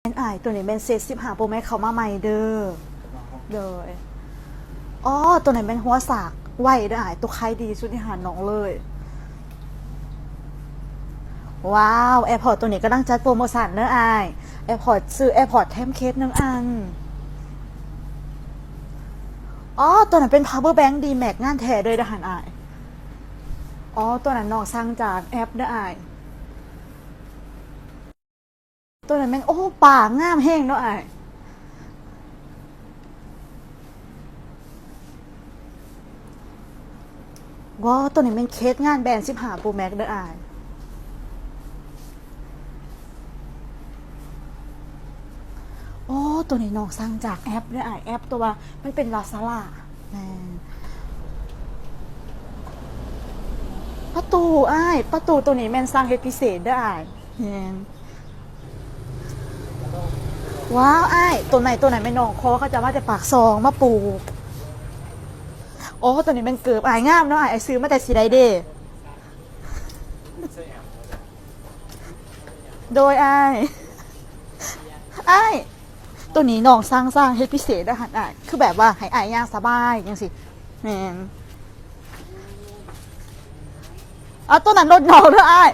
ແມ່ນອ້າຍ ໂຕນີ້ແມ່ນເຊັດສິບຫ້າໂປຣແມັກເຂົ້າມາໃໝ່ເດີ. ໂດຍ. ອໍ ໂຕນີ້ແມ່ນຫົວສາກໄວ້ເດີອ້າຍ ໂຕຂາຍດີສຸດໃນຮ້ານນ້ອງເລີຍ. ວ້າວ ແອພອດໂຕນີ້ກຳລັງຈັດໂປຣໂມຊັນເດີອ້າຍ ແອພອດ ຊື້ແອພອດແຖມເຄສໜຶ່ງອັນ. ອໍ ໂຕນັ້ນເປັນພາວເວີແບັງດີແມັກ ງານແທ້ເລີຍເດີຫັ້ນອ້າຍ. ອໍ ໂຕນັ້ນນ້ອງສັ່ງຈາກແອັບເດີອ້າຍ. ໂຕນັ້ນແມ່ນ ໂອ້ ປາງາມແຮງເນາະອ້າຍ. ວ້າວ ໂຕນີ້ແມ່ນເຄສງານແບນສິບຫ້າໂປຣແມັກເດີອ້າຍ. ໂອ້ ໂຕນີ້ນ້ອງສັ່ງຈາກແອັບເດີອ້າຍ ແອັບໂຕວ່າມັນເປັນລາຊາລາ. ແມ່ນ. ປະຕູອ້າຍ ປະຕູໂຕນີ້ແມ່ນສັ່ງເຮັດພິເສດເດີອ້າຍ. ແມ່ນ. ວ້າວ ອ້າຍ ໂຕໃໝ່ໂຕນັ້ນແມ່ນນ້ອງຂໍເຂົາເຈົ້າມາແຕ່ປາກຊ່ອງມາປູກ. ໂອ້ ໂຕນີ້ແມ່ນເກີບອ້າຍ ງາມເນາະອ້າຍ ອ້າຍຊື້ມາແຕ່ຊິໃດເດ? ໂດຍອ້າຍ. ອ້າຍ ໂຕນີ້ນ້ອງສັ່ງ ສັ່ງເຮັດພິເສດເດີຫັ້ນອ້າຍ ຄືແບບວ່າໃຫ້ອ້າຍຍ່າງສະບາຍຈັ່ງຊີ້. ແມ່ນ. ເອົາ ໂຕນັ້ນລົດນ້ອງເດີອ້າຍ.